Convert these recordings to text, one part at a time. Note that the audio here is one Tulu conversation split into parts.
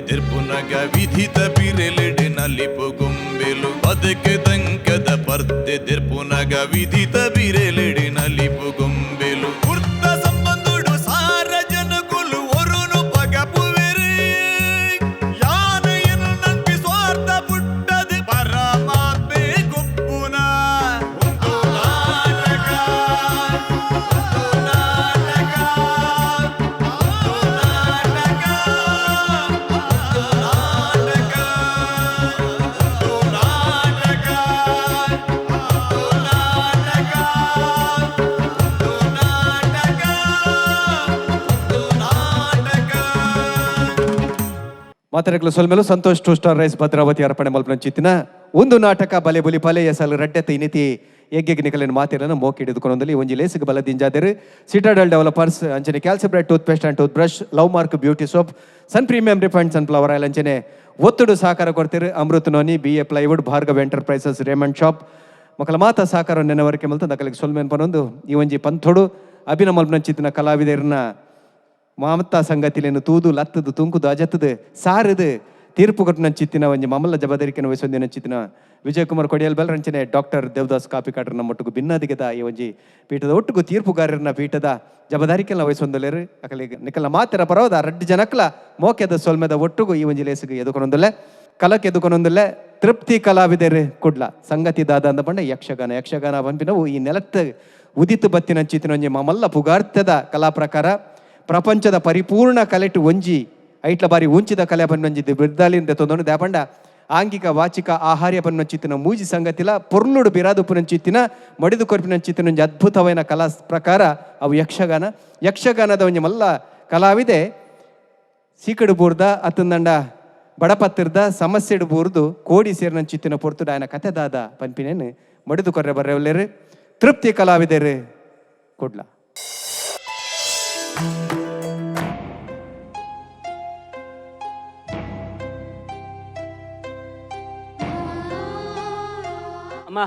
ತಿರ್ಪುನಗ ವಿಧಿತ ಬಿರೆಲೆಡೆ ನಲಿಪು ಗೊಂಬೆಲು ಬದುಕು ದಂಕದ ಪರ್ತೆ ತಿರ್ಪುನಗ ವಿಧಿತ ಬಿರೆಲೆಡೆ ನಲಿಪು ಗೊಂಬೆಲು ಕುರ್ತ ಸಂಬಂಧುಡು ಸಾರ ಜನಕುಲು ಒರುನು ಪಗಪುವೆರು ಯಾನ ಎನ್ನಂಪಿ ಸ್ವಾರ್ಥ ಪುಟ್ಟದು ಪರಮಾತ್ಮೆ ಗುಪ್ಪುನ ಒಂದು ನಾಟಕ ಒಂದು ನಾಟಕ ಒಂದು ನಾಟಕ ಒಂದು ನಾಟಕ ಒಂದು ನಾಟಕ ಒಂದು ನಾಟಕ ಒಂದು ನಾಟಕ ಒಂದು ನಾಟಕ. ಮಾತರಗಳು ಸೊಲ್ಮೆಲು Santosh two star rise Bhadravathi ಅರ್ಪಣೆ ಮಲ್ಪನ ಚಿತ್ತಿನ ಒಂದು ನಾಟಕ ಬಲೆ ಬುಲಿ ಪಲೆ ಎಸಲ್ ರಡ್ಡೆತ ಇನಿತಿ ಯಜ್ಞ ನಿಕಲಿನ ಮಾತಿರನ್ನು ಮೋಕಿ ಹಿಡಿದುಕೊಂಡಲ್ಲಿ ಒಂಜಿ ಲೇಸಿಗೆ ಬಲ ದಿಂಜಾದರು ಸಿಟಾಡಲ್ ಡೆವಲಪರ್ಸ್ ಅಂಚನೆ Calcibright toothpaste and toothbrush, love mark beauty soap, sun premium refined sunflower oil ಅಂಚನೆ ಒತ್ತಡು ಸಹಕಾರ ಕೊಡ್ತೀರಿ Amrit noni, B A plywood, Bhargav enterprises, Raymond shop ಮಕ್ಕಳ ಮಾತ ಸಹಕಾರ ನೆನವರಿಕೆ ಮಲ್ತ ದಕಲಿಗೆ ಸೊಲ್ಮೆನ್ ಪನೊಂದು ಈ ಒಂಜಿ ಪಂಥೊಡು ಅಭಿನವ ಮಲ್ಪನಂಚಿತ್ತಿನ ಕಲಾವಿದರನ್ನ ಮಾಮತ್ತ ಸಂಗತಿಲೇನು ತೂದು ಲತ್ತದು ತುಂಕುದು ಅಜತ್ತದು ಸಾರದು ತೀರ್ಪು ಕೊಟ್ಟು ಚಿತ್ತಿನ ಒಂಜಿ ಮಮಲ್ಲ ಜಬದರಿಕೆನ ವಹಿಸೊಂದಿನ ಚಿತ್ತಿನ ವಿಜಯಕುಮಾರ್ ಕೊಡಿಯಲ್ ಬೆಲ್ ರಂಚನೆ ಡಾಕ್ಟರ್ ದೇವದಾಸ್ ಕಾಪಿಕಾಡ್ರನ ಮೊಟ್ಟುಗು ಭಿನ್ನಾದಿಗೆದ ಈ ಒಂಜಿ ಪೀಠದ ಒಟ್ಟುಗು ತೀರ್ಪುಗಾರರನ್ನ ಪೀಠದ ಜಬದಾರಿಕೆಲ್ಲ ವಹಿಸೊಂದುಲ್ಲೇರು ಅಕಲಿಗೆ ನಿಕಲ ಮಾತಿರ ಪರವದ ರಡ್ಡು ಜನಕ್ಲ ಮೋಕೆದ ಸೊಲ್ಮೆದ ಒಟ್ಟುಗು ಈ ಒಂಜಿ ಲೇಸಿಗೆ ಎದುಕೊನೊಂದುಲ್ಲೆ ಕಲಕ್ಕೆ ಎದುಕೊನೊಂದುಲ್ಲೆ ತೃಪ್ತಿ ಕಲಾವಿದರು ಕುಡ್ಲ ಸಂಗತಿ ದಾದ ಅಂದ ಪಂಡ ಯಕ್ಷಗಾನ ಯಕ್ಷಗಾನ ಪನ್ಪಿನವು ಈ ನೆಲತ್ತ ಉದಿತು ಬತ್ತಿನ ಚಿತ್ತಿನ ಒಂಜಿ ಮಮಲ್ಲ ಪುಗಾರ್ತದ ಕಲಾ ಪ್ರಕಾರ ಪ್ರಪಂಚದ ಪರಿಪೂರ್ಣ ಕಲೆಟು ಒಂಜಿ ಐಟ್ಲ ಬಾರಿ ಉಂಚಿದ ಕಲೆ ಪನ್ನೊಂಜಿ ಬಿರ್ದಾಲಿಂದ ತೊಂದೊಂಡು ದಾಪಂಡ ಆಂಗಿಕ ವಾಚಿಕ ಆಹಾರ್ಯ ಪನ್ನೊಂಚಿತ್ತಿನ ಮೂಜಿ ಸಂಗತಿಲ ಪೊರ್ಲುಡು ಬಿರಾದು ಪುನಂಚಿತ್ತಿನ ಮಡಿದು ಕೊರ್ಪಿನಂಚಿತ್ತಿನ ಒಂಜಿ ಅದ್ಭುತವಾದ ಕಲಾ ಪ್ರಕಾರ ಅವು ಯಕ್ಷಗಾನ. ಯಕ್ಷಗಾನದ ಒಂಜಿ ಮಲ್ಲ ಕಲಾವಿದೆ ಸೀಕಡು ಬೂರ್ದ ಅತ್ತಂದಂಡ ಬಡಪತ್ತಿರ್ದ ಸಮಸ್ಯೆಡು ಬೂರ್ದು ಕೋಡಿ ಸೇರಿನಂಚಿತ್ತಿನ ಪೊರ್ತುಡು ఆయన ಕತೆ ದಾದ ಪನ್ಪಿನೇನು ಮಡಿದು ಕೊರ್ರೆ ಬರ್ರೆವಲ್ಲೇರು ತೃಪ್ತಿ ಕಲಾವಿದರು ಕೊಡ್ಲ. ಅಮ್ಮ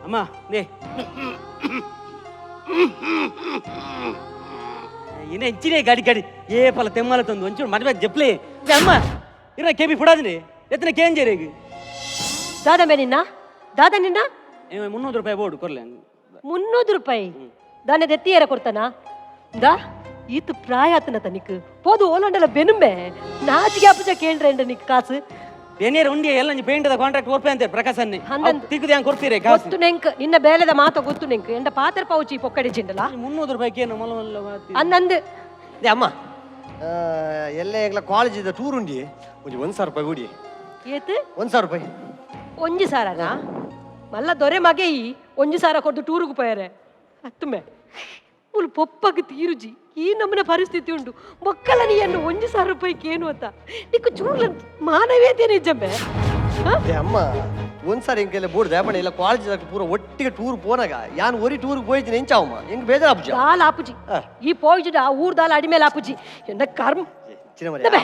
ಅಮ್ಮ ನೇ ಇನ್ನ ಎಂಚಿನೇ ಗಾಡಿ ಗಾಡಿ ಏ ಪಲ ತೆಮ್ಮಲ ತಂದು ಒಂಚೂರು ಮದುವೆ ಜಪ್ಲಿ ಏ ಅಮ್ಮ ಇರ ಕೆಬಿ ಪುಡಾದಿನಿ ಎತ್ತನ ಕೇಂಜೇರಿಗೆ. ದಾದ ಬೇ ನಿನ್ನ ದಾದ ನಿನ್ನ. 300 ರೂಪಾಯಿ ಬೋರ್ಡು ಕೊರ್ಲೆ. 300 ರೂಪಾಯಿ ದಾನ ದೆತ್ತಿಯರ ಕೊಡ್ತಾನ ದಾ ಈತ ಪ್ರಾಯ ಆತನ ತನಿಕ್ ಪೋದು ಓಲಂಡಲ ಬೆನುಂಬೆ ನಾಚಿಗೆ ಅಪ್ಪಜ ಕೇಳ್ರೆ ನಿಕ್ ಕಾಸು. ಬೇನೇರ ಉಂಡಿ ಎಲ್ಲ ಪೇಂಟದ ಕಾಂಟ್ರಾಕ್ಟ್ ಕೊರ್ಪೆ ಅಂತಾರೆ ಪ್ರಕಾಶ್ ಅನ್ನಿ. ಹಂಗಂದ್- ತಿಕ್ಕುದು ಹೆಂಗ್ ಕೊಡ್ತೀರಿ ಕಾಸು? ಗೊತ್ತು ನೆಂಕ್ ನಿನ್ನ ಬೇಲೆದ ಮಾತ ಗೊತ್ತು ನೆಂಕ್ ಎಂಡ ಪಾತ್ರ ಪೌಚಿ ಪೊಕ್ಕಡೆ ಚಿಂಡಲ. 300 ರೂಪಾಯಿ ಏನು ಮಲ್ಲ ಮಲ್ಲ ಮಾತಿ. ಅಂದಂದು. ಏ ಅಮ್ಮ, ಎಲ್ಲ ಎಂಗ್ಲ ಕಾಲೇಜಿದ ಟೂರ್ ಉಂಡಿ ಒಂಜಿ 1000 ರೂಪಾಯಿ ಗುಡಿ. ಏತ್? 1000 ರೂಪಾಯಿ. ಒಂಜಿ ಸಾರನಾ ಮಲ್ಲ ದೊರೆ ಮಗೆ ಈ ಒಂಜಿ ಸಾರ ಕೊಡ್ದು ಟೂರುಗು ಪೋಯರೆ ಅತ್ತುಮೆ ಮುಲು ಪೊಪ್ಪಗ್ ತೀರುಜಿ ಈ ನಮ್ಮನ ಪರಿಸ್ಥಿತಿ ಉಂಡು ಮೊಕ್ಕಲ ನೀ ಒಂಜಿ ಸಾವಿರ ರೂಪಾಯಿ ಕೇನು ಅಂತ ನಿಕ್ಕು ಚೂರ್ಲ ಮಾನವೀಯತೆ ನಿಜಮ್ಮೆ. ಏ ಅಮ್ಮ, ಒಂದ್ಸಾರಿ ಎಂಕೆಲ್ಲ ಬೋರ್ಡ್ ದೇಪಣ ಇಲ್ಲ ಕಾಲೇಜ್ ಪೂರ ಒಟ್ಟಿಗೆ ಟೂರ್ ಪೋನಾಗ ಯಾನ್ ಒರಿ ಟೂರ್ ಪೋಯ್ತೀನಿ ಎಂಚಾವಮ್ಮ ಎಂಗ್ ಬೇಜಾರಾಪುಜ? ದಾಲ್ ಆಪುಜಿ ಈ ಪೋಯ್ಜುಡ ಆ ಊರ್ ದಾಲ್ ಅಡಿಮೇಲೆ ಆಪುಜಿ ಎನ್ನ ಕರ್ಮ. ಚಿನ್ನ.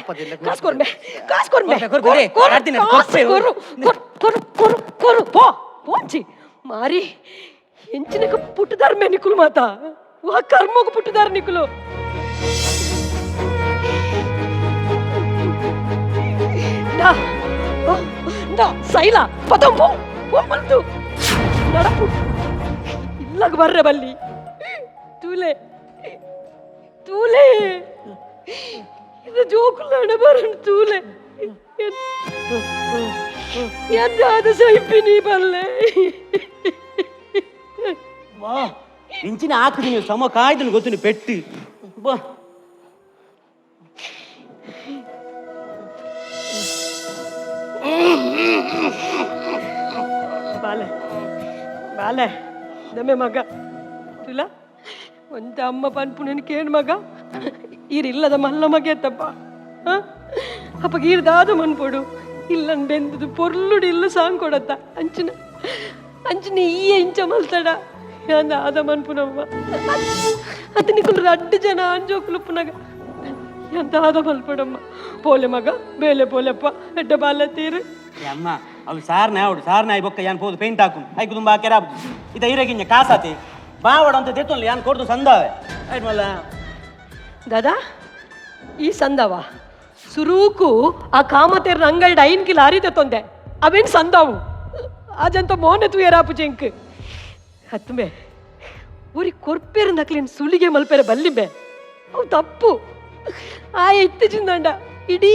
ಕಾಸು ಕೊರ್ಮೆ ಕಾಸು ಕೊರ್ಮೆ. ಕೊರ್ಪೆ, ಕೊರ್ಪೆ, ಕೊರು, ಆಡ್ತೀನಿ ಅದು, ಕಾಸು ಕೊರ್ಪೆ. ಕೊರು ಕೊರು ಕೊರು ಕೊರು ಕೊರು ಪೋ ಪೋಂಚಿ ಮಾರಿ ಎಂಚಿನಕ ಪುಟ್ಟದಾರ ಮೇ ನಿಕುಲು ಮಾತಾ ವಾ ಕರ್ಮకు ಪುಟ್ಟದಾರ ನಿಕುಲು ನಾ ಓ, ನಾ ಸೈಲ ಪದಂ ಪೋ ಪೋ ಮಲ್ತು ನಡಪು ಇಲ್ಲಗ ಬರ್ರೆ ಬಲ್ಲಿ ತೂಲೆ ತೂಲೆ ಇದು ಜೋಕುಲಾಣ ಬರಣ ತೂಲೆ ಎಂದಾದ ಸೈಪಿನಿ ಬಲ್ಲೆ. ವಾ ಇಂಚಿನ ಹಾಕುದು ನೀವು ಸಮ ಕಾಯ್ದನು ಗೊತ್ತು ನೀವು ಪೆಟ್ಟು ಬಾ. ಬಾಲೆ ಬಾಲೆ ದಮ್ಮೆ ಮಗ ತುಲ ಒಂತ ಅಮ್ಮ ಪನ್ಪು ಕೇಳು ಮಗ ಈರಿಲ್ಲದ ಮಲ್ಲ ಮಗೆ ತಪ್ಪ ಅಪ್ಪ ಈರ್ದಾದ ಮನ್ಪೊಡು ಇಲ್ಲನ್ ಬೆಂದದು ಪೊರ್ಲುಡು ಇಲ್ಲ ಸಾಂಗ್ ಕೊಡತ್ತ ಅಂಚಿನ ಅಂಚಿನ ಈ ಇಂಚ ಮಲ್ತಡ ಅಂದ ಆದ ಮನ್ಪುನಮ್ಮ ಅತ್ತ ನಿಕುಲು ರಡ್ಡು ಜನ ಅಂಜೋಕುಲು ಪುನಗ ಎಂತ ಆದ ಮಲ್ಪಡಮ್ಮ ಪೋಲೆ ಮಗ ಬೇಲೆ ಪೋಲೆಪ್ಪ ಎಡ್ಡ ಬಾಲ ತೀರು. ಏ ಅಮ್ಮ ಅವು ಸಾರ್ನ ಅವಡು ಸಾರ್ನ ಆಯ್ ಬೊಕ್ಕ ಯಾನ್ ಪೋದು ಪೇಂಟ್ ಹಾಕು ಐಕು ತುಂಬ ಕೆರ ಇದ ಇರಗಿಂಜ ಕಾಸಾತಿ ಬಾವಡ ಅಂತ ತೆತ್ತೊಲ್ಲ ಯಾನ್ ಕೊಡ್ದು ಸಂದಾವೆ ಆಯ್ತು ಮಲ್ಲ. ದಾದಾ. ಈ ಸಂದವ ಸುರೂಕು ಆ ಕಾಮತೇರ್ನ ಅಂಗಡಿ 5 ಕಿಲೋ ಅರಿತ ತೊಂದೆ ಅವೇನು ಸಂದಾವು ಆಜಂತ ಮೋನೆ ತೂಯರಾಪು ಚೆಂಕ್ ಹತ್ತುಮೆ ಊರಿ ಕೊರ್ಪೇರು ನಕ್ಲಿನ್ ಸುಲಿಗೆ ಮಲ್ಪೆರೆ ಬಲ್ಲಿಂಬೆ ಅವು ತಪ್ಪು ಆಯ ಇತ್ತೀಚಿಂದಂಡ ಇಡೀ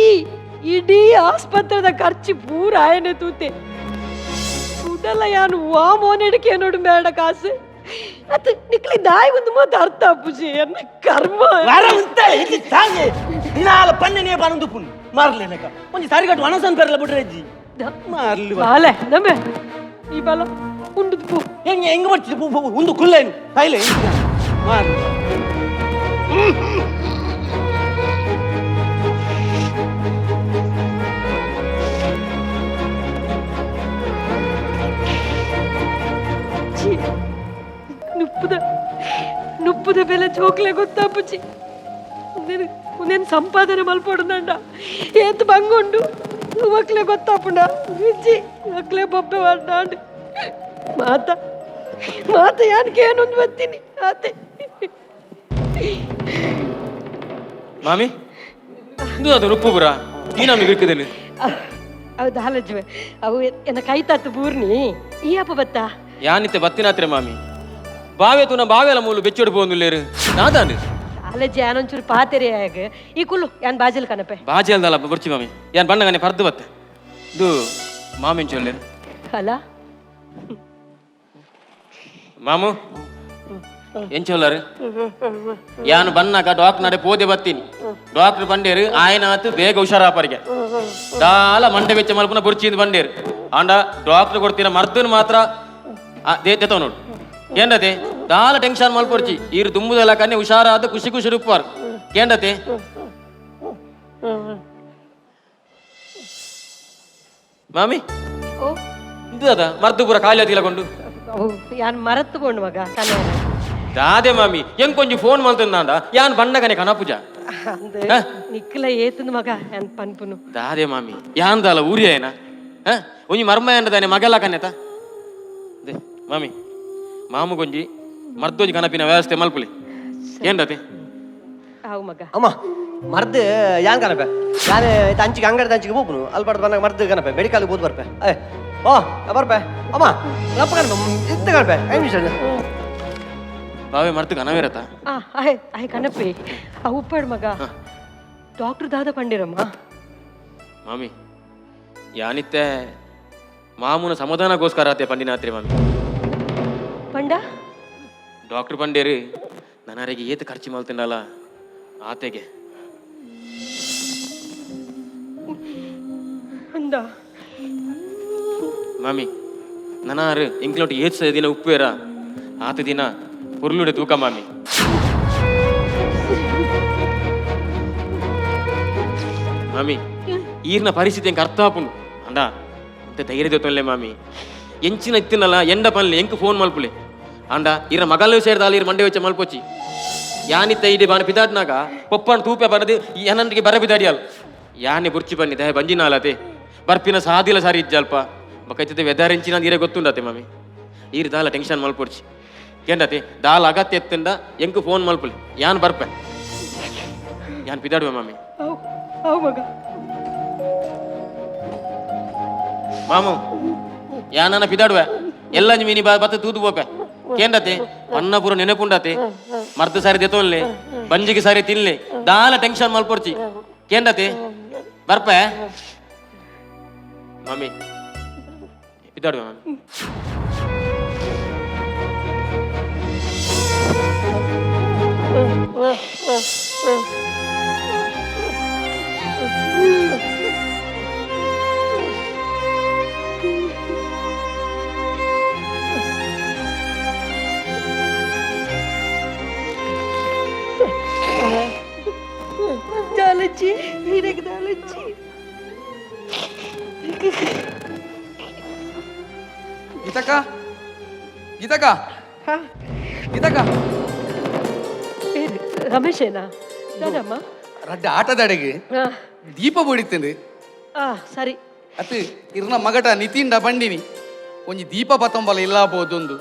ಇಡೀ ಆಸ್ಪತ್ರೆದ ಖರ್ಚು ಪೂರ ಆಯನೆ ತೂತೆ ಕುಡಲ ಯಾನು ವಾ ಮೋನೆಡಿಕೆ ನೋಡು ಬೇಡ ಕಾಸು ಅತ್ ನಿಕ್ಲಿ ದಾಯಿ ಒಂದು ಮಾತು ಅರ್ಥ ಅಪ್ಪುಜಿ ಎನ್ನ ಕರ್ಮ ವರ ಉಂತಾಳೆ ಇಜ್ಜಿ ತಾಂಗೆ ದಿನಾಲ ಪನ್ನೆನೇ ಪನೊಂದು ಪುಣ್ ಮಾರ್ಲೇನಕ ಒಂಜಿ ಸಾರಿಗಟ್ಟು ವನಸನ್ ಪೆರ್ಲ ಬಿಡ್ರೆ ಅಜ್ಜಿ ಮಾರ್ಲಿ ಬಾಲೆ ನಮ್ಮೆ ಈ ಬಾಲ ಉಂಡುದು ಪೂ ಹೆಂಗೆ ಹೆಂಗ್ ಬರ್ತಿದೆ ಪೂ ಒಂದು ಕುಲ್ಲೇನು ಕಾಯಿಲೆ ಮಾರ್ಲಿ ಛೀ, ನುಪ್ಪುದ ನುಪ್ಪುದ ಬೆಲೆ ಜೋಕ್ಲೆ ಗೊತ್ತಾಪುಜಿ నేను నేను ಸಂಪಾದನೆ ಮಲ್ಪೊಡುಂದಂಡ ಏತ್ ಬಂಗುಂಡು ಮಕ್ಲೆ ಗೊತ್ತಾಪುಂಡ ಇಜ್ಜಿ ಮಕ್ಲೆ ಬೊಬ್ಬೆ ಮಾಡ್ದಾಂಡ್ ಮಾತ ಮಾತ ಯಾನ್ಕೆ ಏನೊಂದು ಬತ್ತೀನಿ ಆತೆ ಮಾಮಿ ಇಂದು ಅದು ರುಪ್ಪು ಪುರ ಈ ನಮಗೆ ಇರ್ಕದೇನು ಅವು ದಾಲಜ್ವೆ ಅವು ಎನ್ನ ಕೈತಾತು ಬೂರ್ನಿ ಈ ಅಪ್ಪ ಬತ್ತಾ ಯಾನಿತ್ತೆ ಬತ್ತಿನಾತ್ರೆ ಮಾಮಿ ಬಾವೆ ತುನ ಬಾವೆಲ ಮೂಲು ಬೆಚ್ಚೊಡು ಪೋಂದುಲ್ಲೇರು ನಾದಾನು ಕಾಲೇಜ್ ಯಾನೊಂಚೂರು ಪಾತೆರೆ ಆಗ ಈ ಕುಲ್ಲು ಯಾನ್ ಬಾಜಲ್ ಕನಪೆ ಬಾಜಿ ಅಲ್ದಲ್ಲ ಬುರ್ಚಿ ಮಾಮಿ ಯಾನ್ ಬಣ್ಣಗನೆ ಪರ್ದು ಬತ್ತೆ ಇದು ಮಾಮಿನ್ ಚೊಲ್ಲೇರು ಅಲ್ಲ ಮಾಮು ಎಂಚೊಲ್ಲಾರು ಯಾನು ಬನ್ನಾಗ ಡಾಕ್ಟರ್ ನಡೆ ಪೋದೆ ಬತ್ತೀನಿ ಡಾಕ್ಟರ್ ಬಂಡೇರು ಆಯನಾತು ಬೇಗ ಹುಷಾರಾಪರಿಗೆ ದಾಲ ಮಂಡೆ ವೆಚ್ಚ ಮಲ್ಪುನ ಬುರ್ಚಿಂದ ಬಂಡೇರು ಆಂಡ ಡಾಕ್ಟರ್ ಕೊಡ್ತೀನ ಮರ್ದನ್ ಮಾತ್ರ ದೇತೋ ನೋಡು ಕೇಂಡತೆ ದಾಲ ಟೆನ್ಷನ್ ಮಲ್ಪೊರ್ಚಿ ಈರು ದುಂಬುದೆಲ್ಲ ಕನ್ನೆ ಹುಷಾರಾದ ಖುಷಿ ಖುಷಿ ರುಪ್ಪಾರು ಕೇಂಡತೆ ಮಾಮಿ ಓ ಇದು ಅದ ಮರ್ದು ಪೂರ ಖಾಲಿ ಅತಿಲಕೊಂಡು ಅವು ಯಾನ್ ಮರತ್ತುಕೊಂಡು ಮಗ ಕನೆ ದಾದೆ ಮಾಮಿ ಎಂಗ್ ಕೊಂಚ ಫೋನ್ ಮಲ್ತಂದಾಂಡ ಯಾನ್ ಬಣ್ಣಗನೆ ಕನಪುಜ ಅಂದ್ ನಿಕ್ಕಲ ಏತಂದು ಮಗ ಯಾನ್ ಪನ್ಪುನು ದಾದೆ ಮಾಮಿ ಯಾನ್ ದಾಲ ಊರಿ ಆಯನ ಒಂಜಿ ಮರ್ಮ ದಾನೆ ಮಗಲ ಕನ್ನೆತ they ಮಾಮಿ ಮಾಮು ಗೊಂಜಿ ಮರ್ದೊಂಜಿ ಕನಪಿನ ವ್ಯವಸ್ಥೆ ಮಲ್ಪುಲಿ ಏನ್ರತೆ ಅವು ಮಗ ಅಮ್ಮ ಮರ್ದು ಯಾನ್ ಕನಪೆ ಯಾನ್ ಅಂಚಿಗೆ ಅಂಗಡಿ ಅಂಚಿಗೆ ಹೋಗ್ನು ಅಲ್ಲಿ ಬಡ್ದು ಬಂದಾಗ ಮರ್ದು ಕನಪೆ ಮೆಡಿಕಲ್ ಹೋದ್ ಬರ್ಪೆ ಏ ಓ ಬರ್ಪೆ ಅಮ್ಮ ನಪ್ಪ ಕನಪೆ ಇತ್ತ ಕನಪೆ 5 ನಿಮಿಷ ಬಾವೆ ಮರ್ದು ಕನವೇರತ ಆ ಆಯ್ ಆಯ್ ಕನಪೆ ಆ ಉಪ್ಪಾಡು ಮಗ ಡಾಕ್ಟರ್ ದಾದ ಪಂಡಿರಮ್ಮ ಮಾಮಿ ಯಾನಿತ್ತೆ ಮಾಮೂನ ಸಮಾಧಾನಕ್ಕೋಸ್ಕರ ಆತೆ ಪಂಡಿನಾತ್ರಿ ಮಾಮಿ ಪಂಡ ಡಾಕ್ಟರ್ ಪಂಡೇರು ನನರಿಗೆ ಏತು ಖರ್ಚು ಮಲ್ತಿಂಡಲ್ಲ ಆತೆಗೆ ಅಂದ ಮಾಮಿ ನನಾರು ಎಂಕ್ಲೋಟ್ ಏತ್ಸ ದಿನ ಉಪ್ಪೇರ ಆತ ದಿನ ಪೊರ್ಲುಡೆ ತೂಕ ಮಾಮಿ ಮಾಮಿ ಈರ್ನ ಪರಿಸ್ಥಿತಿ ಎಂಕ್ ಅರ್ಥ ಆಪುಂಡು ಅಂಡ ಅಂತೆ ಧೈರ್ಯ ತೊಲ್ಲೆ ಮಾಮಿ ಎಂಚಿನ ಇತ್ತಿನಲ್ಲ ಎಂಡ ಪನ್ಲೆ ಎಂಕ್ ಫೋನ್ ಮಲ್ಪುಲೆ ಅಂಡ ಈರ ಮಗಲು ಸೇರ್ದಾಲ ಈರ್ ಮಂಡೆ ವೆಚ್ಚ ಮಲ್ಪೊಚ್ಚಿ ಯಾನಿತ್ತ ಇಡಿ ಬಾನ ಪಿದಾಡ್ನಾಗ ಪೊಪ್ಪನ ತೂಪೆ ಬರದು ಏನನ್ರಿಗೆ ಬರ ಬಿದಾಡಿಯಲ್ ಯಾನೆ ಬುರ್ಚಿ ಬನ್ನಿ ದಯ ಬಂಜಿನಾಲತೆ ಬರ್ಪಿನ ಸಾದಿಲ ಸಾರಿ ಇಜ್ಜಲ್ಪ ಬಕೈತದೆ ವೆದರ್ ಎಂಚಿನ ಈರೆ ಗೊತ್ತುಂಡತೆ ಮಾಮಿ ಈರ್ ದಾಲ ಟೆನ್ಷನ್ ಮಲ್ಪೊಡ್ಚಿ ಕೇಂಡತೆ ದಾಲ ಅಗತ್ಯ ಎತ್ತಂಡ ಎಂಕ್ ಫೋನ್ ಮಲ್ಪುಲೆ ಯಾನ್ ಬರ್ಪೆ ಯಾನ್ ಪಿದಾಡುವೆ ಮಾಮಿ ಅವು ಅವು ಮಗ ಮಾಮು ಯಾನನ ಪಿದಾಡುವೆ ಎಲ್ಲ ಮೀನಿ ಬತ್ತ ತೂದು ಪೋಪೆ ಕೇಂಡತೆ ಪನ್ನ ಪೂರ ನೆನಪುಂಡತೆ ಮರ್ದು ಸಾರಿ ದೆತೊನ್ಲೆ ಬಂಜಿಗೆ ಸಾರಿ ತಿನ್ಲೆ ದಾಲ ಟೆನ್ಷನ್ ಮಲ್ಪೊರ್ಚಿ ಕೇಂಡತೆ ಬರ್ಪೆ ಮಾಮಿ ಪಿದಾಡುವೆ ಮಾಮಿ ದಾಲಜ್ಜಿ ಹೀರೆಗೆ ದಾಲಜ್ಜಿ ಗೀತಕ್ಕ ಗೀತಕ್ಕ ಹಾ ಗೀತಕ್ಕ ಏ, ರಮೇಶೇನಾ ದಾದಮ್ಮ ರಡ್ಡ ಆಟದಡೆಗೆ ಹಾ ದೀಪ ಬಡಿತೇನೆ ಆ ಸರಿ ಅತ್ ಇರ್ನ ಮಗಟ ನಿತಿಂಡ ಬಂಡಿನಿ ಒಂಜಿ ದೀಪ ಪತಂಬಲ ಇಲ್ಲ ಬೋದೊಂದು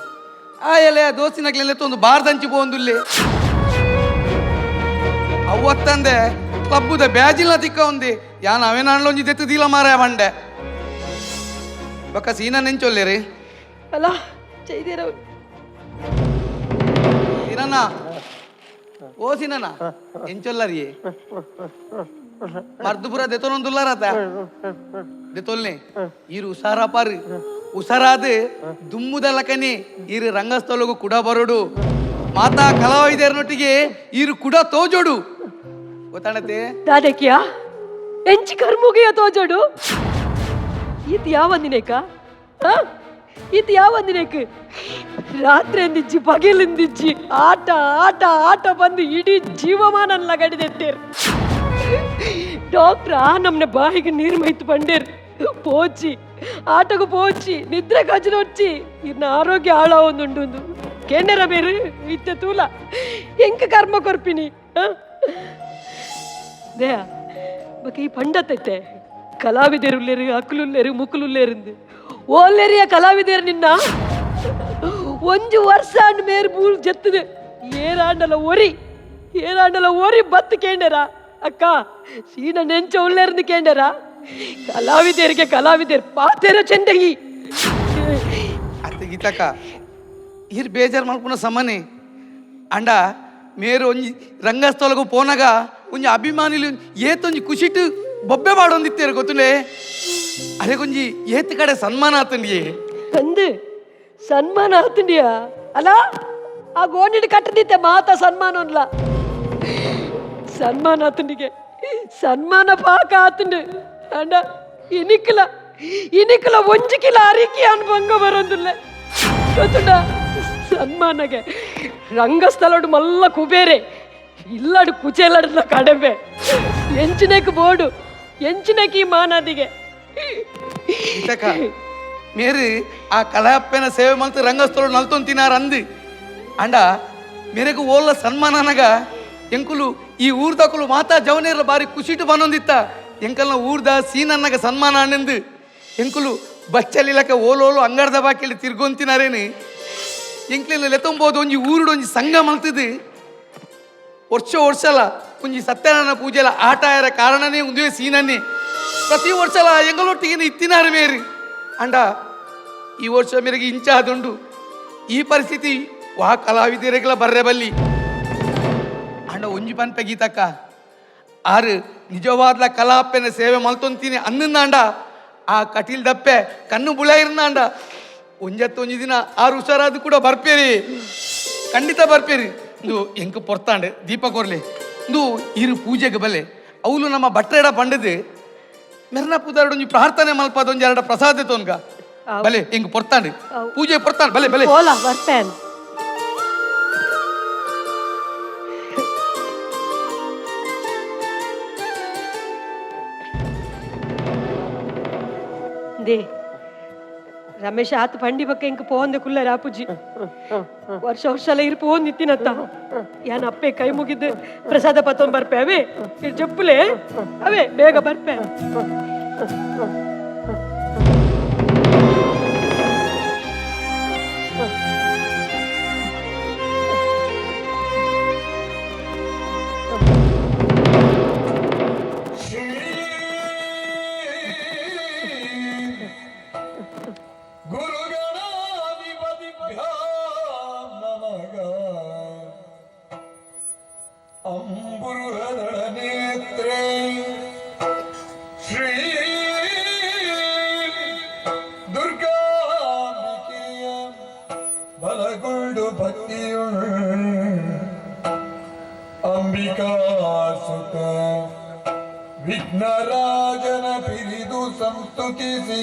ಆ ಎಲೆ ದೋಸ್ತಿನಗ್ಲೆಲ್ಲ ತೊಂದು ಬಾರ್ದಂಚಿ ಪೋಂದುಲ್ಲೆ ಅವತ್ತಂದೆ ಕ್ಲಬ್ಬುದ ಬ್ಯಾಜಿಲ್ನ ತಿಕ್ಕ ಉಂದೆ ಯಾನ್ ಅವೇನಾಂಡ್ಲೊಂಜಿ ದೆತ್ತು ದೀಲ ಮಾರಾಯ ಬಂಡೆ ಬೊಕ್ಕ ಸೀನ ನೆಂಚೊಲ್ಲೇರಿ. ಅಲ್ಲ ಚೈದೇರ. ಸೀನಣ್ಣ, ಓ ಸೀನಣ್ಣ, ಎಂಚೊಲ್ಲರಿ? ಮರ್ದು ಪೂರ ದೆತೊನೊಂದುಲ್ಲಾರತ ದೆತೊಲ್ನೆ. ಈರು ಉಸಾರಪಾರು, ಉಸಾರಾದ ದುಮ್ಮುದಲಕನೆ ಈರು ರಂಗಸ್ಥಳಗು ಕುಡ ಬರೋಡು. ಮಾತಾ ಕಲಾವಿದರನೊಟ್ಟಿಗೆ ಈರು ಕುಡ ತೋಜೋಡು, ಗೊತ್ತಾಣತೆ? ದಾದಕಿಯ ಎಂಚಿ ಕರ್ಮುಗಿಯ ತೋಜೋಡು. ಈತ್ ಯಾವ ದಿನೇಕ? ಈತ್ ಯಾವ ದಿನೇಕ? ರಾತ್ರಿ ಅಂದಿಜ್ಜಿ ಪಗೆಲಿಂದಿಜ್ಜಿ ಆಟ ಆಟ ಆಟ ಬಂದು ಇಡೀ ಜೀವಮಾನ ಲಗಡಿದೆತ್ತೇರು. ಡಾಕ್ಟ್ರ್ ಆ ನಮ್ನ ಬಾಯಿಗೆ ನೀರು ಮೈತು ಬಂಡೇರು. ಪೋಚಿ ಆಟకు ಪೋಚಿ ನಿದ್ರೆ ಕಜ್ರೊಚ್ಚಿ ಇನ್ನ ಆರೋಗ್ಯ ಹಾಳಾವೊಂದುಂಡು. ಕೇಂದ್ರ ಬೇರು ಇತ್ತೆ ತೂಲ ಎಂಕ ಕರ್ಮ ಕೊರ್ಪಿನಿ. ದೇಯ ಬಕ ಈ ಪಂಡತೈತೆ ಕಲಾವಿದರು ಅಕ್ಕಲುಲ್ಲೇರು ಮುಕ್ಕಲುಲ್ಲೇರಿಂದು ಓಲ್ಲೇರಿಯ ಕಲಾವಿದರು ನಿನ್ನ ಒಂಜು ವರ್ಷ ಅಂಡ್ ಮೇರು ಮೂಲು ಜತ್ತದು. ಏರಾಂಡಲ ಒರಿ ಏರಾಂಡಲ ಒರಿ ಬತ್ತು ಕೇಂಡರ ಅಕ್ಕ ಸೀನ ನೆಂಚ ಉಳ್ಳೇರ್ದು ಕೇಂಡರ. ಕಲಾವಿದರಿಗೆ ಕಲಾವಿದರು ಪಾತೇರ ಚೆಂದಗಿ. ಅತ್ತ ಗೀತಕ್ಕ, ಈರ್ ಬೇಜಾರು ಮಲ್ಪುನ ಸಮನೆ. ಅಂಡ ಮೇರು ಒಂಜಿ ರಂಗಸ್ಥಳಗು ಪೋನಗ ಒಂಜಿ ಅಭಿಮಾನಿಲು ಏತೊಂಜಿ ಖುಷಿಟ್ ಬೊಬ್ಬೆ ಮಾಡೋಂದಿತ್ತೇರು ಗೊತ್ತುಲೇ. ಅರೆ ಒಂಜಿ ಏತ್ ಕಡೆ ಸನ್ಮಾನ ಆತಂಡಿಯೇ. ಅಂದು ಸನ್ಮಾನ ಆತಂಡಿಯಾ? ಅಲ್ಲ ಆ ಗೋಣಿಡ್ ಕಟ್ಟದಿತ್ತೆ ಮಾತ ಸನ್ಮಾನ ಅನ್ಲ. ಸನ್ಮಾನ ಆತಂಡಿಗೆ ಸನ್ಮಾನ ಪಾಕ ಆತಂಡು. ಅಂಡ ಇನಿಕ್ಲ ಇನಿಕ್ಲ ಒಂಜಿ ಕಿಲ ಅರಿಕಿ ಅನ್ಭಂಗ ಬರೋದಿಲ್ಲ ಗೊತ್ತುಂಡ. ಸನ್ಮಾನಗೆ ರಂಗಸ್ಥಳಡು ಮಲ್ಲ ಕುಬೇರೆ ಇಲ್ಲಾಡು ಕುಚೇಲಾಡಲ್ಲ ಕಡಿಮೆ ಎಂಚಿನಕ್ಕೆ ಬೋಡು ಎಂಚಿನಕ್ಕೆ ಈ ಮಾನಾದಿಗೆ. ಗೀತಕ್ಕ, ಮೇರು ಆ ಕಲಾಪ್ಪನ ಸೇವೆ ಮಲ್ತು ರಂಗಸ್ಥಳ ನಲ್ತೊಂದು ತಿನಾರ ಅಂದು. ಅಂಡ ಮೇರೆಗೂ ಓಲ್ಲ ಸನ್ಮಾನನಗ ಎಂಕುಲು ಈ ಊರ್ದಕುಲು ಮಾತಾ ಜವನೇರ್ಲ ಬಾರಿ ಖುಷಿಟು ಬನ್ನೊಂದಿತ್ತ. ಎಂಕಲ್ನ ಊರ್ದ ಸೀನನ್ನಗ ಸನ್ಮಾನ ಅಣ್ಣಂದು ಎಂಕುಲು ಬಚ್ಚಲಿಲಕ ಓಲೋಲು ಅಂಗಡ್ದ ಬಾಕಿಲಿ ತಿರ್ಗೊಂತಿನಾರೇನು. ಎಂಕ್ಲೆಲ್ಲ ಲೆತ್ತೊಂಬೋದು ಒಂಜಿ ಊರುಡು ಒಂಜಿ ಸಂಘ ಮಲ್ತದು ವರ್ಷ ವರ್ಷಲ ಒಂಜಿ ಸತ್ಯನಾರಾಯಣ ಪೂಜೆಲ ಆಟ ಆಯರ ಕಾರಣನೇ ಉಂದುವೆ ಸೀನನ್ನೇ. ಪ್ರತಿ ವರ್ಷಲ ಎಂಗಳೊಟ್ಟಿಗೆ ಇತ್ತಿನಾರು ಮೇರಿ. ಅಂಡ ಈ ವರ್ಷ ಮೇರೆಗೆ ಇಂಚಾದುಂಡು ಈ ಪರಿಸ್ಥಿತಿ ವಾ ಕಲಾವಿದರಿಗೆಲ್ಲ ಬರ್ರೆ ಬಲ್ಲಿ. ಅಂಡ ಒಂಜಿ ಪನ್ಪೆ ಗೀತಕ್ಕ, ಆರು ನಿಜವಾದ್ಲ ಕಲಾಪ್ಪೆನ ಸೇವೆ ಮಲ್ತೊಂತೀನಿ ಅನ್ನಂದಾಂಡ ಆ ಕಟೀಲ್ ದಪ್ಪೆ ಕಣ್ಣು ಬುಳ ಇರ್ನಾಂಡ ಒಂಜತ್ತು ಒಂಜಿ ದಿನ ಆರು ಹುಷಾರಾದ ಕೂಡ ಬರ್ಪೇರಿ, ಖಂಡಿತ ಬರ್ಪೇರಿ. ಇಂದು ಎಂಕ್ ಪೊರ್ತಾಂಡೆ ದೀಪ ಕೊರ್ಲೆ ಇಂದು ಇರು ಪೂಜೆಗೆ ಬಲೆ ಅವಳು ನಮ್ಮ ಬಟ್ಟೆಡ ಪಂಡದು ಮೆರ್ನ ಪೂಜಾರಡು ಒಂಜಿ ಪ್ರಾರ್ಥನೆ ಮಲ್ಪದ ಒಂಜಿ ಎರಡ ಪ್ರಸಾದ ತೋನ್ಗ ಬಲೆ ಎಂಕ್ ಪೊರ್ತಾಂಡೆ ಪೂಜೆ ಪೊರ್ತಾಂಡೆ ಬಲೆ ಬಲೆ. ಓಲಾ ಬರ್ಪೇನ್. They Ramesh ಆತ ಪಂಡಿ ಬಕ್ಕ ಇಂಕ ಪೋಂದೆ ಕುಲ್ಲ ರಾಪುಜಿ ವರ್ಷ ವರ್ಷ ಎಲ್ಲ ಇರು ಪೋಂದ್ ನಿತ್ತಿನತ್ತ. ಯಾನ್ ಅಪ್ಪೆ ಕೈ ಮುಗಿದ್ದು ಪ್ರಸಾದ ಪತ್ತೊಂದು ಬರ್ಪೆ ಅವೇ ಇರ್ ಜಪ್ಪುಲೆ ಅವೇ ಬೇಗ ಬರ್ಪೆ. ಅಂಬುರುಹದಳನೇತ್ರೇ ಶ್ರೀ ದುರ್ಗಾಂಬಿಕೆಯ ಬಲಗೊಂಡು ಭಕ್ತಿಯುಳ್ ಅಂಬಿಕಾಸುತ ವಿಘ್ನರಾಜನ ಪಿರಿದು ಸಂಸ್ತುತಿಸಿ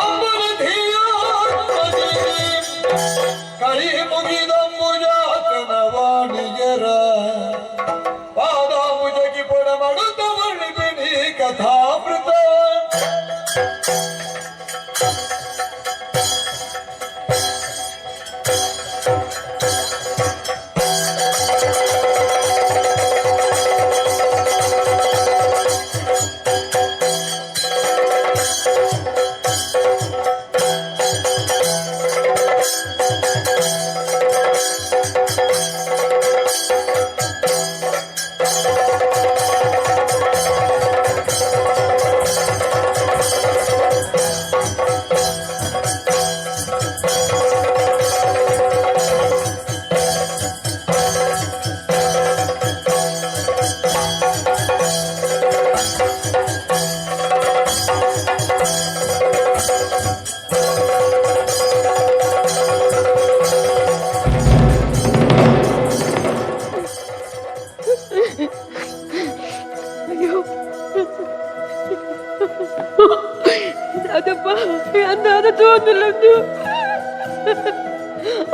ಅಂಬುರಧಿಯಾತ್ಮಜೆ ಕೈ ಮುಗಿದಂಬುಜಾಸನ ವಾಣಿಯರ ಪಾದಾಂಬುಜಗಿ ಪೊಡಮಡುತ್ತ ವರ್ಣಿಪಿಣಿ ಕಥಾಮೃತ.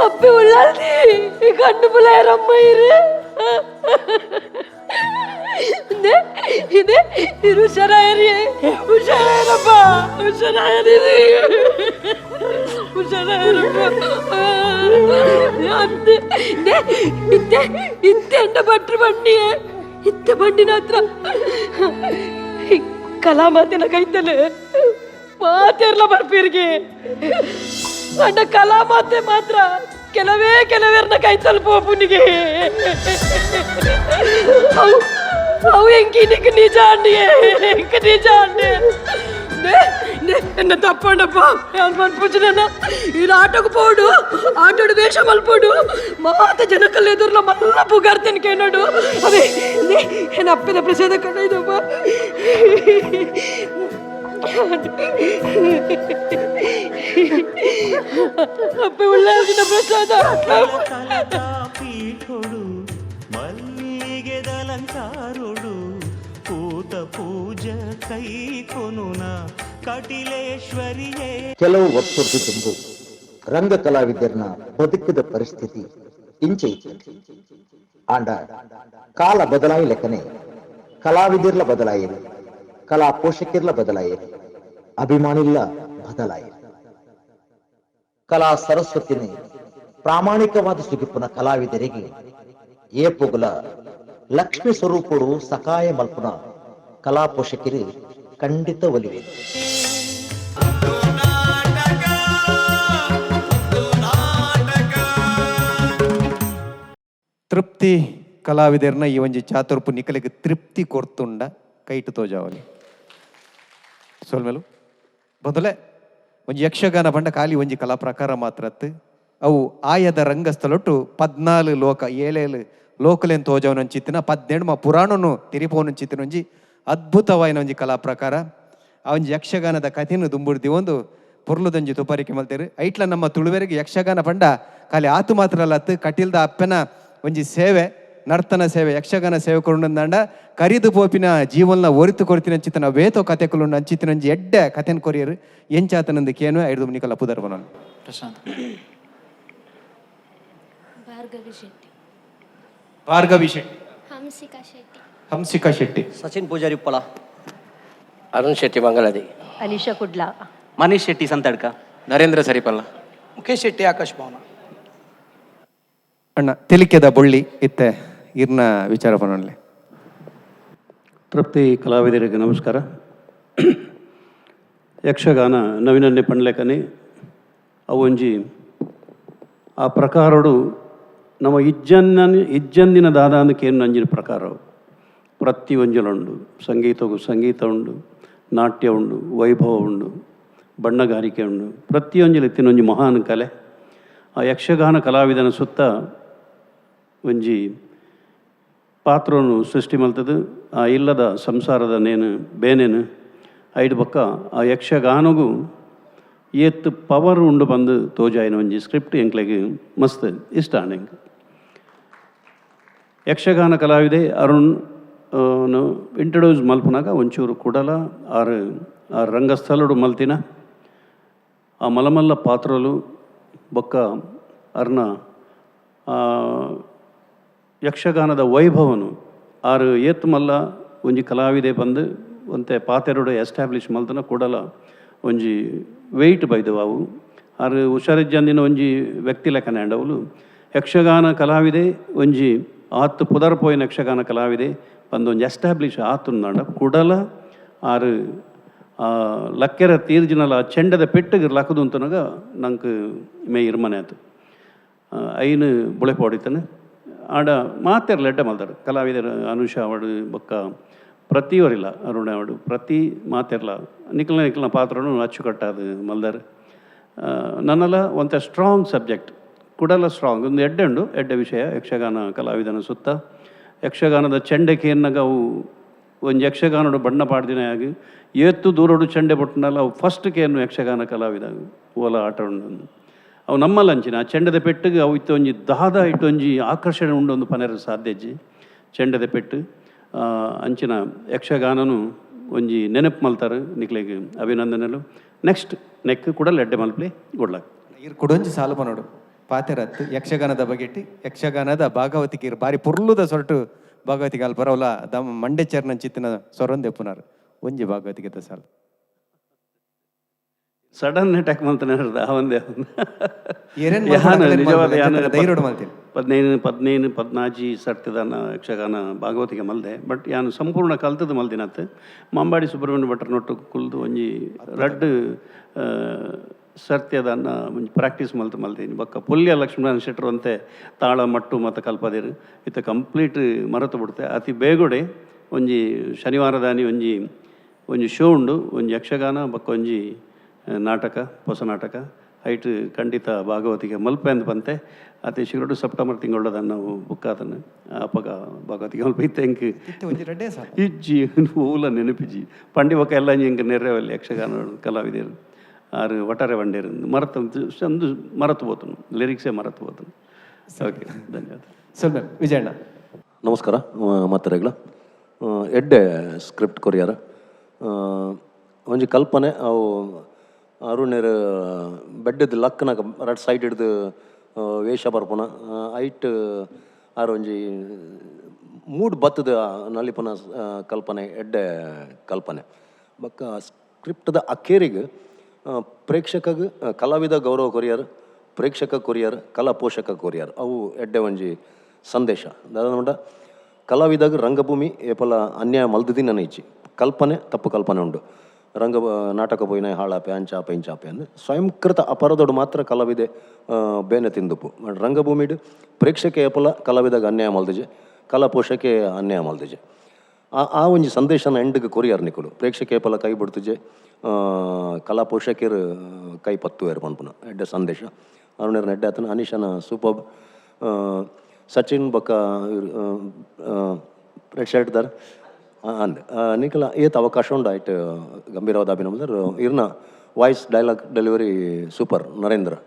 ಅಪ್ಪೆ ಉಳ್ಳಾಲ್ದಿ ಕಣ್ಣು ಬುಲಾಯರಮ್ಮ ಇರು ಇದೆ ಇರು ಹುಷಾರಾಯರಿ ಹುಷಾರಾಯರಪ್ಪ ಹುಷಾರಾಯರಿ ಹುಷಾರಾಯರಪ್ಪ ಅಂದೆ ಇತ್ತೆ ಇತ್ತೆ ಎಂಡ ಭಟ್ರು ಬಣ್ಣಿಯೇ ಇತ್ತೆ ಬಣ್ಣಿನ ಹತ್ರ ಕಲಾ ಮಾತಿನ ಕೈತಲೆ ಮಾತೆರ್ಲ ಬರ್ಪೀರಿಗೆ ಅಣ್ಣ ಕಲಾ ಮಾತೆ ಮಾತ್ರ ಕೆಲವೇ ಕೆಲವೇರ್ನ ಕೈ ತಲುಪುವ ಪುನಿಗೆ ಅವು ಅವು ಎಂಕಿ ನಿಜ ಅಣ್ಣಿಯೇ ಎಂಕ ನಿಜ ಅಣ್ಣೆ ಎನ್ನ ತಪ್ಪಂಡಪ್ಪ ಯಾನ್ ಮನ್ಪುಜನ ಇರು ಆಟೋಗೆ ಪೋಡು ಆಟೋಡು ವೇಷ ಮಲ್ಪೋಡು ಮಾತ ಜನಕಲ್ಲ ಎದುರ್ಲ ಮಲ್ಲ ಪುಗಾರ್ತೇನೆ ಕೇನೋಡು ಅವೇ ಏನ ಅಪ್ಪಿನ ಪ್ರಸಾದ ಕಂಡೈದಪ್ಪ ಅಪ್ಪೆ ಉಳ್ಳಾಲ್ದಿನ ಪ್ರಸಾದ. ಪೀಠೊಡು ಮಲ್ಲಿಗೆದಲಂಕಾರೊಡು ಪೂತ ಪೂಜ ಕೈ ಕೊನುನ ಕಟಿಲೇಶ್ವರಿಯೇ. ಕೆಲವು ವರ್ಷದ ತುಂಬು ರಂಗ ಕಲಾವಿದರನ ಬದುಕಿದ ಪರಿಸ್ಥಿತಿ ಇಂಚೆ ಇತ್ತು. ಆಂಡ ಕಾಲ ಬದಲಾಯಿ ಲೆಕ್ಕನೆ ಕಲಾವಿದರ್ಲ ಬದಲಾಯಿರಿ, ಕಲಾ ಪೋಷಕಿರ್ಲ ಬದಲಾಯಿರಿ, ಅಭಿಮಾನಿಲ್ಲ ಬದಲಾಯಿರಿ. ಕಲಾ ಸರಸ್ವತಿನಿ ಪ್ರಾಮಾಣಿಕವಾದ ಸುಗಿಪುನ ಕಲಾವಿದರಿಗೆ ಏಪುಗುಲ ಲಕ್ಷ್ಮಿ ಸ್ವರೂಪುಡು ಸಕಾಯ ಮಲ್ಪುನ ಕಲಾ ಪೋಷಕರಿ ಖಂಡಿತ ಒಲಿವೆ. ತೃಪ್ತಿ ಕಲಾವಿದರ್ನ ಈ ಒಂಜಿ ಚಾತುರ್ಪು ನಿಕಲಿಗೆ ತೃಪ್ತಿ ಕೊರ್ತುಂಡ ಕೈಟು ತೋಜಾವಲಿ ಸೋಲ್ಮೇಲು ಬದಲೆ ಒಂಜಿ ಯಕ್ಷಗಾನ ಪಂಡ ಖಾಲಿ ಒಂಜಿ ಕಲಾ ಪ್ರಕಾರ ಮಾತ್ರ ಅತ್ತು. ಅವು ಆಯದ ರಂಗಸ್ಥಳೊಟ್ಟು 14 ಲೋಕ ಏಳೇಳು ಲೋಕಲೇನ್ ತೋಜವನ ಚಿತ್ತಿನ 18 ಪುರಾಣನು ತಿರಿಪೋನ ಚಿತ್ತಿನ ಒಂಜಿ ಅದ್ಭುತವಾಯಿನ ಒಂಜಿ ಕಲಾ ಪ್ರಕಾರ. ಆ ಒಂಜಿ ಯಕ್ಷಗಾನದ ಕಥೆನು ದುಂಬುಡ್ದಿ ಒಂದು ಪೊರ್ಲುದಂಜಿ ತುಪಾರಿಕೆ ಮಲ್ತೇರು. ಐಟ್ಲ ನಮ್ಮ ತುಳುವೆರಿಗೆ ಯಕ್ಷಗಾನ ಪಂಡ ಖಾಲಿ ಆತು ಮಾತ್ರ ಅಲ್ಲತ್ತು ಕಟೀಲ್ದ ಅಪ್ಪನ ಒಂಜಿ ಸೇವೆ, ನರ್ತನ ಸೇವೆ, ಯಕ್ಷಗಾನ ಸೇವೆ ಕೊರುಂಡಂದಾಂಡ ಕರಿದು ಪೋಪಿನ ಜೀವನ ಒರಿತು ಕೊರ್ತಿನ ಅಂಚಿತನ ವೇತೋ ಕತೆಕುಲುಂಡು ಅಂಚಿತಿನ ಒಂಜಿ ಎಡ್ಡೆ ಕತೆನ್ ಕೊರಿಯರು ಎಂಚಾತನಂದು ಕೇನು ಐದು ನಿಕಲ ಪುದರ್ ಬನೋನ್. ಪ್ರಶಾಂತ್. ಭಾರ್ಗವಿ ಶೆಟ್ಟಿ. ಭಾರ್ಗವಿ ಶೆಟ್ಟಿ. ಹಂಸಿಕಾ ಶೆಟ್ಟಿ. ಹಂಸಿಕಾ ಶೆಟ್ಟಿ. ಸಚಿನ್ ಪೂಜಾರಿ ಉಪ್ಪಳ. ಅರುಣ್ ಶೆಟ್ಟಿ ಮಂಗಳದಿ. ಅನಿಶಾ ಕುಡ್ಲಾ. ಮನೀಶ್ ಶೆಟ್ಟಿ ಸಂತಡ್ಕ. ನರೇಂದ್ರ ಸರಿಪಲ್ಲ. ಮುಖೇಶ್ ಶೆಟ್ಟಿ ಆಕಾಶ್ ಭವನ. ಅಣ್ಣ ತೆಲಿಕೆದ ಬೊಳ್ಳಿ ಇತ್ತೆ ಇರ್ನ ವಿಚಾರ ಬನೋನ್ಲೆ. ತೃಪ್ತಿ ಕಲಾವಿದರಿಗೆ ನಮಸ್ಕಾರ. ಯಕ್ಷಗಾನ ನವೀನನ್ನೇ ಪಣ್ಲೆಕನೆ ಅವೊಂಜಿ ಆ ಪ್ರಕಾರಡು ನಮ್ಮ ಇಜ್ಜಂದಿನ ದಾದಾನಕ್ಕೆ ನಂಜಿನ ಪ್ರಕಾರ ಪ್ರತಿ ಒಂಜಲುಂಡು. ಸಂಗೀತಗೂ ಸಂಗೀತ ಉಂಡು, ನಾಟ್ಯ ಉಂಡು, ವೈಭವ ಉಂಡು, ಬಣ್ಣಗಾರಿಕೆ ಉಂಡು, ಪ್ರತಿಯೊಂಜಲು ಇತ್ತಿನೊಂಜಿ ಮಹಾನ್ ಕಲೆ. ಆ ಯಕ್ಷಗಾನ ಕಲಾವಿದನ ಸುತ್ತ ಒಂಜಿ ಪಾತ್ರವನ್ನು ಸೃಷ್ಟಿ ಮಲ್ತದು. ಆ ಇಲ್ಲದ ಸಂಸಾರದ ನೇನು ಬೇನೇನು ಐಡ್ ಬೊಕ್ಕ ಆ ಯಕ್ಷಗಾನಗೂ ಏತ್ ಪವರ್ ಉಂಡು ಬಂದು ತೋಜಾಯಿನ ಒಂಜಿ ಸ್ಕ್ರಿಪ್ಟ್ ಎಂಕ್ಲೆಗ್ ಮಸ್ತ್ ಇಷ್ಟ ಎಂಕ್. ಯಕ್ಷಗಾನ ಕಲಾವಿದೆ ಅರುಣ್ ಇಂಟ್ರೊಡ್ಯೂಸ್ ಮಲ್ಪುನಾಗ ಒಂಚೂರು ಕುಡಲ ಆರು ಆ ರಂಗಸ್ಥಳಡು ಮಲ್ತಿನ ಆ ಮಲಮಲ್ಲ ಪಾತ್ರಲು ಬೊಕ್ಕ ಅರ್ನ ಯಕ್ಷಗಾನದ ವೈಭವನು ಆರು ಏತ್ ಮಲ್ಲ ಒಂಜಿ ಕಲಾವಿದೆ ಬಂದು ಒಂತೆ ಪಾತೆರಡು ಎಸ್ಟಾಬ್ಲಿಷ್ ಮಲ್ತನ ಕೂಡಲ ಒಂಜಿ ವೆಯ್ಟ್ ಬೈದವು ಅವು. ಆರು ಹುಷಾರಿಜ್ಜಂದಿನ ಒಂಜಿ ವ್ಯಕ್ತಿ ಲೆಕ್ಕನೆ ಅಂಡವುಲು ಯಕ್ಷಗಾನ ಕಲಾವಿದೆ ಒಂಜಿ ಆತ್ ಪುದರ್ ಪೋಯಿನ ಯಕ್ಷಗಾನ ಕಲಾವಿದೆ ಬಂದು ಒಂಜಿ ಎಸ್ಟಾಬ್ಲಿಷ್ ಆತುಂದಾಂಡ ಕುಡಲ ಆರು ಲಕ್ಕೆರ ತೀರ್ಜಿನಲ ಚೆಂಡದ ಪೆಟ್ಟಿಗೆ ಲಕ್ಕದುಂತನಗ ನಂಗೆ ಮೇ ಇರ್ಮನೆ ಆತು ಐನು ಬುಳೆಪ ಹೊಡಿತಾನೆ. ಆಡ ಮಾತೆರ್ಲ ಎಡ್ಡೆ ಮಲ್ದಾರು ಕಲಾವಿದರು ಅನುಷಾ ಅವಡು ಬೊಕ್ಕ ಪ್ರತಿಯವರಿಲ್ಲ ಅರುಣ ಅವಡು ಪ್ರತಿ ಮಾತೆರ್ಲ ನಿಖಲ್ನ ನಿಖಲ್ನ ಪಾತ್ರನು ಅಚ್ಚುಕಟ್ಟಾದ ಮಲ್ದಾರ್. ನನ್ನಲ ಒಂತೆ ಸ್ಟ್ರಾಂಗ್ ಸಬ್ಜೆಕ್ಟ್ ಕುಡಲ ಸ್ಟ್ರಾಂಗ್ ಒಂದು ಎಡ್ಡೆ ಉಂಡು ಎಡ್ಡೆ ವಿಷಯ ಯಕ್ಷಗಾನ ಕಲಾವಿದನ ಸುತ್ತ ಯಕ್ಷಗಾನದ ಚೆಂಡೆಕ್ಕೆ ಎನ್ನಗ ಅವು ಒಂಜಿ ಯಕ್ಷಗಾನಡು ಬಣ್ಣ ಪಾಡ್ದಿನ ಆಗಿ ಏತ್ತು ದೂರಡು ಚೆಂಡೆ ಪೊಟ್ಟನಲ್ಲ ಅವು ಫಸ್ಟ್ ಕೇನು ಯಕ್ಷಗಾನ ಕಲಾವಿದ ಓಲ ಆಟ ಉಂಡು ಅವು ನಮ್ಮಲ್ಲಂಚಿನ ಆ ಚೆಂಡದ ಪೆಟ್ಟಿಗೆ ಅವು ಇತ್ತೊಂಜಿ ದಾದ ಇಟ್ಟೊಂಜಿ ಆಕರ್ಷಣೆ ಉಂಡು ಒಂದು ಪನೆರ ಸಾಧ್ಯಜ್ಜಿ ಚೆಂಡದ ಪೆಟ್ಟು. ಅಂಚಿನ ಯಕ್ಷಗಾನನು ಒಂಜಿ ನೆನಪು ಮಲ್ತಾರೆ ನಿಕ್ಲೆಗ್ ಅಭಿನಂದನೆಲು. ನೆಕ್ಸ್ಟ್ ನೆಕ್ ಕೂಡ ಎಡ್ಡೆ ಮಲ್ಪಲಿ. Good luck. ಇರ್ ಕುಡೊಂಜಿ ಸಾಲು ಪನೋಡು. ಪಾತೆರತ್ತು ಯಕ್ಷಗಾನದ ಬಗೆಟ್ ಯಕ್ಷಗಾನದ ಭಾಗವತಿಗೆ ಬಾರಿ ಪೊರ್ಲುದ ಸೊರಟು ಭಾಗವತಿಗೆ ಅಲ್ಪ ಬರವಲ ದಮ್ ಮಂಡೆಚರ್ನ ಚಿತ್ತಿನ ಸೊರೊಂದೆಪ್ಪುನಾರ್ ಒಂಜಿ ಭಾಗವತಿಗೆ ಸಾಲ್. ಸಡನ್ ಅಟ್ಯಾಕ್ ಮಲ್ತನೆ ಒಂದೇ. ಏರೇನ್ ಯಾನ್ ಮಲ್ಪುನ ನಿಜವಾದ ಯಾನ್ ಧೈರ್ಯಡ್ ಮಲ್ತಿನಿ. 15 15 14 ಸರ್ತಿದಾನ ಯಕ್ಷಗಾನ ಭಾಗವತಿಗೆ ಮಲ್ದೆ. ಬಟ್ ಯಾನ್ ಸಂಪೂರ್ಣ ಕಲ್ತದ ಮಲ್ದಿನತ್. ಮಾಂಬಾಡಿ ಸುಬ್ರಹ್ಮಣ್ಯ ಭಟ್ರ ನೊಟ್ಟು ಕುಲ್ದು ಒಂಜಿ ರಡ್ಡ್ ಸರ್ತ್ಯದನ್ನ ಒಂಜಿ ಪ್ರಾಕ್ಟೀಸ್ ಮಲ್ತ್ ಮಲ್ತೀನಿ. ಬೊಕ್ಕ ಪುಲ್ಯ ಲಕ್ಷ್ಮಣ ಶೆಟ್ಟರು ಅಂತೆ ತಾಳ ಮಟ್ಟು ಮತ್ತು ಕಲ್ಪದಿರು ಇತ್ತ ಕಂಪ್ಲೀಟ್ ಮರೆತು ಬಿಡ್ತೆ. ಅತಿ ಬೇಗೊಡೆ ಒಂಜಿ ಶನಿವಾರದಾನಿ ಒಂಜಿ ಒಂಜಿ ಶೋ ಉಂಡು, ಒಂಜಿ ಯಕ್ಷಗಾನ ಬೊಕ್ಕ ಒಂಜಿ ನಾಟಕ, ಹೊಸ ನಾಟಕ. ಐಟ್ ಖಂಡಿತ ಭಾಗವತಿಗೆ ಮಲ್ಪೆ ಅಂದ್ ಪಂತೆ. ಅತಿ ಶೀಘ್ರಡು ಸೆಪ್ಟೆಂಬರ್ ತಿಂಗಳದನ್ನು ಬುಕ್ ಆತನ ಅಪಗ ಭಾಗವತಿಗೆ ಮಲ್ಪ ಇತ್ತೆ ಎಂಕ್ ಒಂಜಿ ರಡ್ಡೇ ಸಾಲ್. ಇಜ್ಜಿ, ಓಲ ನೆನಪಿಜ್ಜಿ. ಪಂಡಿ ಬೊಕ್ಕ ಎಲ್ಲ ಎಂಕ್ ನೆರ್ರೆವಲ್ಲಿ ಯಕ್ಷಗಾನ ಕಲಾವಿದರು ಆರು ಒಟ್ಟಾರೆ ವಂಡೇರು ಮರತು ಅಂದು ಮರತು ಪೋತನು, ಲಿರಿಕ್ಸೇ ಮರತು ಪೋತನು. ಓಕೆ, ಧನ್ಯವಾದ. ಸೊಲ್ಮೆ ವಿಜಯಣ್ಣ. ನಮಸ್ಕಾರ ಮಾತೆರೆಗ್ಲ. ಎಡ್ಡೆ ಸ್ಕ್ರಿಪ್ಟ್ ಕೊರಿಯರ್ ಒಂಜಿ ಕಲ್ಪನೆ. ಅವು ಅರುಣೆರ್ ಬೆಡ್ಡದ ಲಕ್ಕನಾಗ ರಡ್ ಸೈಡ್ ಹಿಡ್ದು ವೇಷ ಬರ್ಪುನ ಐಟ್ ಆರ್ ಒಂಜಿ ಮೂಡ್ ಬತ್ತದ ನಲಿಪುನ ಕಲ್ಪನೆ ಎಡ್ಡೆ ಕಲ್ಪನೆ. ಬೊಕ್ಕ ಸ್ಕ್ರಿಪ್ಟ್ದ ಅಕೇರಿಗ್ ಪ್ರೇಕ್ಷಕಗ್ ಕಲಾವಿದ ಗೌರವ ಕೊರಿಯರ್, ಪ್ರೇಕ್ಷಕ ಕೊರಿಯರ್, ಕಲಾ ಪೋಷಕ ಕೊರಿಯರ್. ಅವು ಎಡ್ಡೆ ಒಂಜಿ ಸಂದೇಶ ದಾದ ಕಲಾವಿದಾಗ ರಂಗಭೂಮಿ ಏಪಲ ಅನ್ಯಾಯ ಮಲ್ದದಿನ ಇಜ್ಜಿ. ಕಲ್ಪನೆ ತಪ್ಪು ಕಲ್ಪನೆ ಉಂಡು, ರಂಗ ನಾಟಕ ಪೋಯಿನ ಹಾಳಾಪೆ ಅಂಚಾಪೆ ಇಂಚಾಪೆ ಅಂದ್ ಸ್ವಯಂಕೃತ ಅಪರಾಧೋಡು ಮಾತ್ರ ಕಲಾವಿದೆ ಬೇನೆ ತಿಂದುಪು. ರಂಗಭೂಮಿಡ್ ಪ್ರೇಕ್ಷಕ ಏಪಲ ಕಲಾವಿದಾಗ ಅನ್ಯಾಯ ಮಲ್ದಿಜೆ, ಕಲಾ ಪೋಷಕೆ ಅನ್ಯಾಯ ಮಲ್ದಿಜೆ. ಆ ಆ ಒಂಜಿ ಸಂದೇಶನ ಎಂಡ್ಗ್ ಕೊರಿಯರ್ ನಿಕುಲು. ಪ್ರೇಕ್ಷಕ ಏಪಲ ಕೈ ಬಿಡ್ತುಜೆ, ಕಲಾ ಪೋಷಕರು ಕೈ ಪತ್ತುವೆರ್ ಪನ್ಪುನ ಎಡ್ಡೆ ಸಂದೇಶ. ಅರುಣೆರ್ನ ಎಡ್ಡೆ ಆತನ. ಅನೀಶನ ಸೂಪರ್. ಸಚಿನ್ ಬೊಕ್ಕ ರೆಡ್ ಶರ್ಟ್ ದಾರ್ ಅಂದ್ ನಿಕಲ ಏತ್ ಅವಕಾಶ ಉಂಡು ಐಟ್ ಗಂಭೀರವಾದ ಅಭಿನಯ. ಇರ್ನ voice dialogue delivery super. Narendra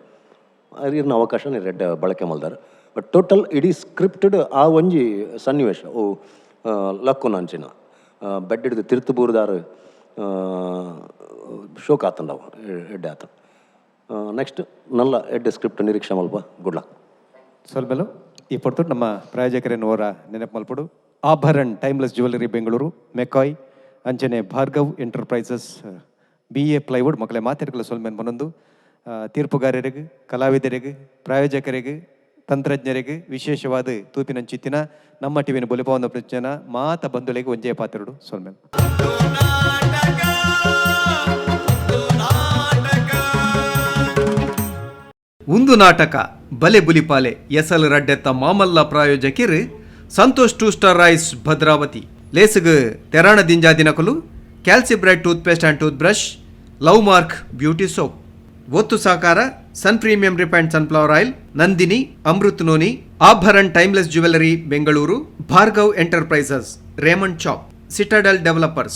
ಇರ್ನ ಅವಕಾಶ ಎಡ್ಡೆ ಬಳಕೆ ಮಲ್ದಾರ್. ಬಟ್ ಟೋಟಲ್ ಇಡೀ ಸ್ಕ್ರಿಪ್ಟೆಡ್ ಆ ಒಂಜಿ ಸನ್ನಿವೇಶ ಓ ಲಕ್ಕುನ ಅಂಚಿನ ಬೆಡ್ ಹಿಡ್ದು ತಿರ್ತು ಬೂರ್ದಾರ್ ಶೋಕ್ ಆತಂಡವು ಎಡ್ಡೆ ಆತ. ನೆಕ್ಸ್ಟ್ ನಲ್ಲ ಎಡ್ಡೆ ಸ್ಕ್ರಿಪ್ಟ್ ನಿರೀಕ್ಷೆ ಮಲ್ಪ. Good luck. ಸೊಲ್ಮೆಲು. ಈ ಪೊರ್ತು ನಮ್ಮ ಪ್ರಾಯೋಜಕರೇನು ಅವರ ನೆನಪು ಮಲ್ಪಡು. ಆಭರಣ್ ಟೈಮ್ಲೆಸ್ ಜ್ಯುವೆಲರಿ ಬೆಂಗಳೂರು, ಮೆಕಾಯ್, ಅಂಚನೆ ಭಾರ್ಗವ್ enterprises, BA plywood ಮಕ್ಕಳೇ ಮಾತೆರ್ಗಲ ಸೊಲ್ಮೆನ್ ಬನೊಂದು. ತೀರ್ಪುಗಾರರಿಗೆ, ಕಲಾವಿದರಿಗೆ, ಪ್ರಾಯೋಜಕರಿಗೆ, ತಂತ್ರಜ್ಞರಿಗೆ, ವಿಶೇಷವಾದ ತೂಪಿನಂಚಿತ್ತಿನ ನಮ್ಮ ಟಿವಿನ ಬೊಲಿಪವನ ಪ್ರಜ್ಞನ ಮಾತ ಬಂಧುಗಳಿಗೆ ಒಂಜೇ ಪಾತ್ರಡು ಸೊಲ್ಮೆನ್. ಉಂದು ನಾಟಕ ಬಲೆ ಬುಲಿಪಾಲೆ ಎಸಲ್ ರಡ್ಡೆತ್ತ ಮಾಮಲ್ಲ ಪ್ರಾಯೋಜಕಿರು Santosh two star rice Bhadravati, ಲೇಸುಗು ತೆರಾಣ ದಿಂಜಾ ದಿನಕುಲು Calcibright toothpaste and tooth brush, love mark beauty soap. ಒತ್ತು ಸಹಕಾರ Sun premium refined sunflower oil, Nandini Amrit noni, Abharan timeless jewellery Bengaluru, Bhargav enterprises, Raymond chop, Citadel developers,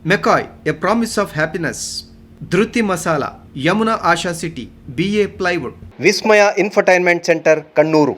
McCoy a promise of happiness, Dhriti masala, Yamuna Asha city, BA plywood. Vismaya infotainment centre, Kannur.